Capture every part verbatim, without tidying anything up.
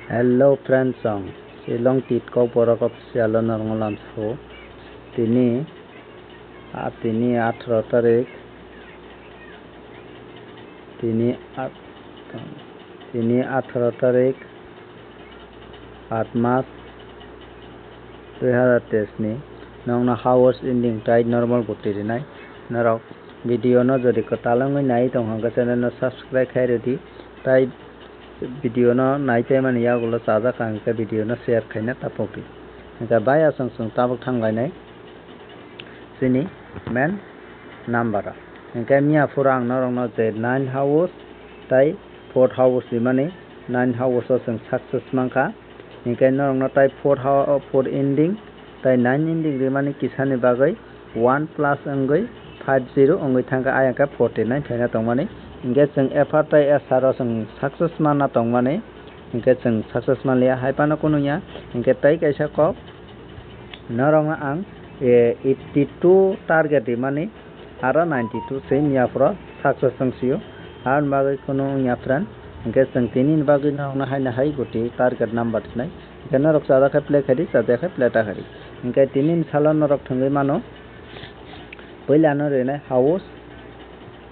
Hello friends, ang Shillong Titkok Borok official o norok lamso. Tini, ah, tini atharo tarik, tini at-, tini atharo tarik, aat mas, dui hazar teis ni. Nokno house ending tai normal guti rinai. Norok video no jodi kwtal wngwi nai tong hwnkhe channel no subscribe khai rwdi. Tai video no nai paimani yagulo chajak ang khe video no share khaina tapokdi. Hwnkhe bai aswng chwng tabuk thanglainai chini main number o. Hwnkhe miya phuru ang norokno je nine house tai fourth house rimani, nine house o chwng success mankha. Hwnkhe norokno tai four hou-, four ending tai nine ending rimani kisani bagwi one plus wngwi five zero wngwi thangkha, ayang khe forty nine phaina tongmani. Hwnkhe chwng F R tai S R o chwng success manna tongmani, hwnkhe chwng success manliya, hai phano kunu ya. Hwnkhe tai kaisa kok norokno ang, eh, eighty two target rimani, aro ninety two se miya phuru success wng sio. Aboni bagwi kunu wngya friend, hwnkhe chwng tini ni bagwi norokno haino hai guti target number rinai. Hwnkhe norok chajak khe play khai di, chajak khe play ta khai di. Hwnkhe tini ni salo norok thwngwi mano, puila no rinai house,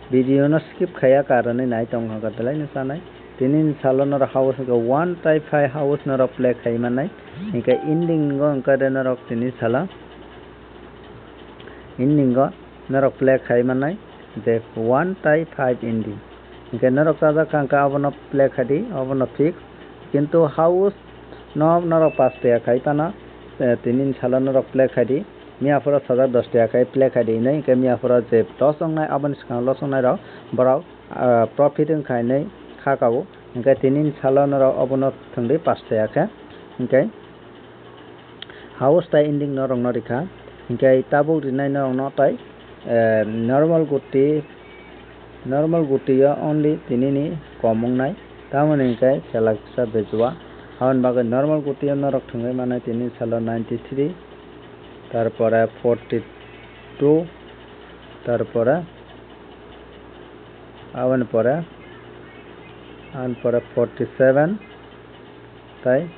video no skip khaiya karonwi nai tong kha belai no chanai. Tini ni salo norok house hwnkhe one tai five house norok play khai mannai. Hwnkhe ending o hwnkhe de norok tini salo ending o norok play khai mannai je one tai five ending. Hwnkhe norok chajak kha hwnkhe abono play khai di, abono fix. Kintu house no norok pas tiya khai phano, eh, tini ni salo norok play khai di. Miya phuru sajak dos tiya khai play khai di hinwi, hwnkhe miya phuru je loss wngnai aboni swkang loss wngnai rok borok, ah, profit wngkha hinwi kha kabo. Hwnkhe tini ni salo norok abono thwngwi pas tiya khe. Hwnkhe house tai ending norokno rikha, hwnkhe tabuk rinai norokno tai, eh, normal guti, normal guti o only tini ni kom wngnai, tamoni hwnkhe chela kisa bejua. Aboni bagwi normal guti o norok thwngwi mannai tini salo ninety three, tarpore forty two, tarpore aboni pore, aboni pore forty seven, tai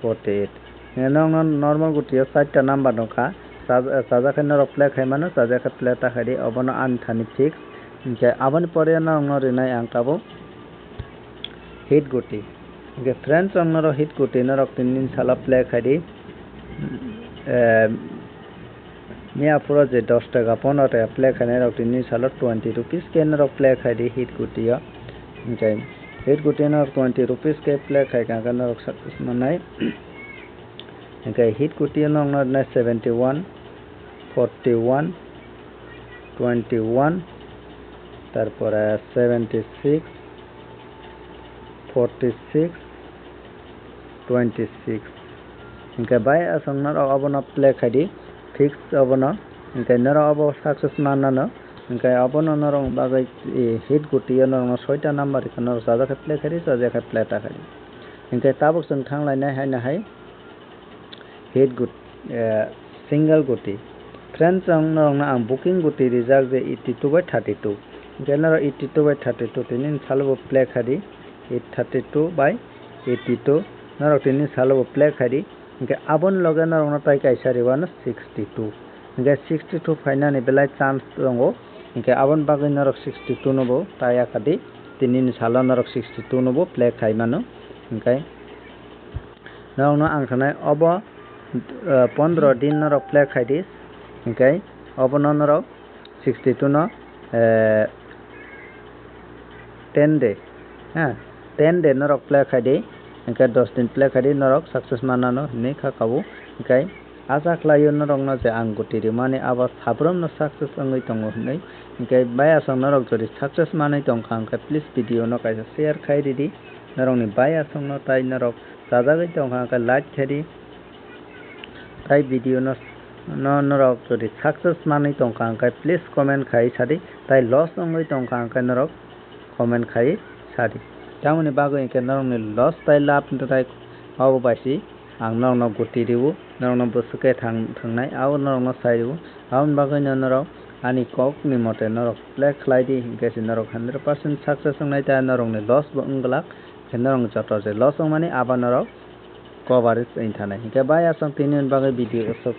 forty eight. Nokno normal guti o chaita number nukha. Chaj-, chajak khe norok play khai mano, chajak khe play ta khai di, obono ani thani fix. Hwnkhe aboni pore norokno rinai ang tabuk hit guti. Hwnkhe friends, ang norok hit guti norok tini ni salo play khai di. Eh, Miya phuru je dos taka, pondro taka play khainai rok tini salo twenty rupees khe norok play khai di hit guti o. Hwnkhe hit guti norok twenty rupees khe play khai kha hwnkhe norok success mannai. Hwnkhe hit guti o norok no rinai seventy one, forty one, twenty one, tarpore seventy six, forty six, twenty six. Hwnkhe bai aswk norok obono play khai di, fix obono. Hwnkhe norok obo success mannano. Hwnkhe obono norok bagwi, eh, hit guti o norokno soita number rikha, norok chajak khe play khai di, chajak khe play ta khai di. Hwnkhe tabuk chwng thanglainai haino hai hit gut-, eh, single guti. Friends, ang norokno ang booking guti rijak je eighty two by thirty two. Hwnkhe norok eighty two by thirty two tini salo bo play khai di, eight thirty two by eighty two. Norok tini salo bo play khai di. Hwnkhe aboni loge norokno tai kaisa riwano sixty two. Hwnkhe sixty two phainani belai chance tongo. Hwnkhe aboni bagwi norok sixty two no bo tai ya kha di. Tini ni salo norok sixty two no bo play khai mano. Hwnkhe norokno ang sanai obo, eh, pondro din norok play khai di, hwnkhe obono norok sixty two no, eh, ten day, ha, ten day norok play khai di, hwnkhe dos din play khai di, norok success mannano hinwi kha kabo. Hwnkhe acha khlaio norokno je ang guti rimani abo sabromno success wngwi tongo hinwi. Hwnkhe bai aswk norok jodi success manwi tongkha hwnkhe please video no kaisa share khai ridi norokni bai aswkno, tai norok chajagwi tongkha hwnkhe like khe di. Tai video no, no norok jodi success manwi tongkha hwnkhe please comment khai sadi, tai loss wngwi tongkha hwnkhe norok comment khai sadi. Tamoni bagwi hwnkhe norokni loss tai lab tai obo baisi ang norokno guti riwo, norokno bwswk khe thang-, thangnai abo norokno sai riwo. Aboni bagwino norok ani kokni mote norok play khlai di, hwnkhe se norok hundred percent success wngnai, tai norokni loss bo wng glak. Norok joto je loss wngmani abo norok coverage wng thanai. Hinkhe bai aswk tini ni bagwi video aswk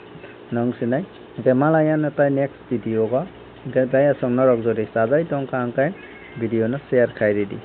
nung sinai. Hinkhe malaya no tai next video o. Hinkhe bai aswk norok jodi chajai tongkha hinkhe video no share khai ridi.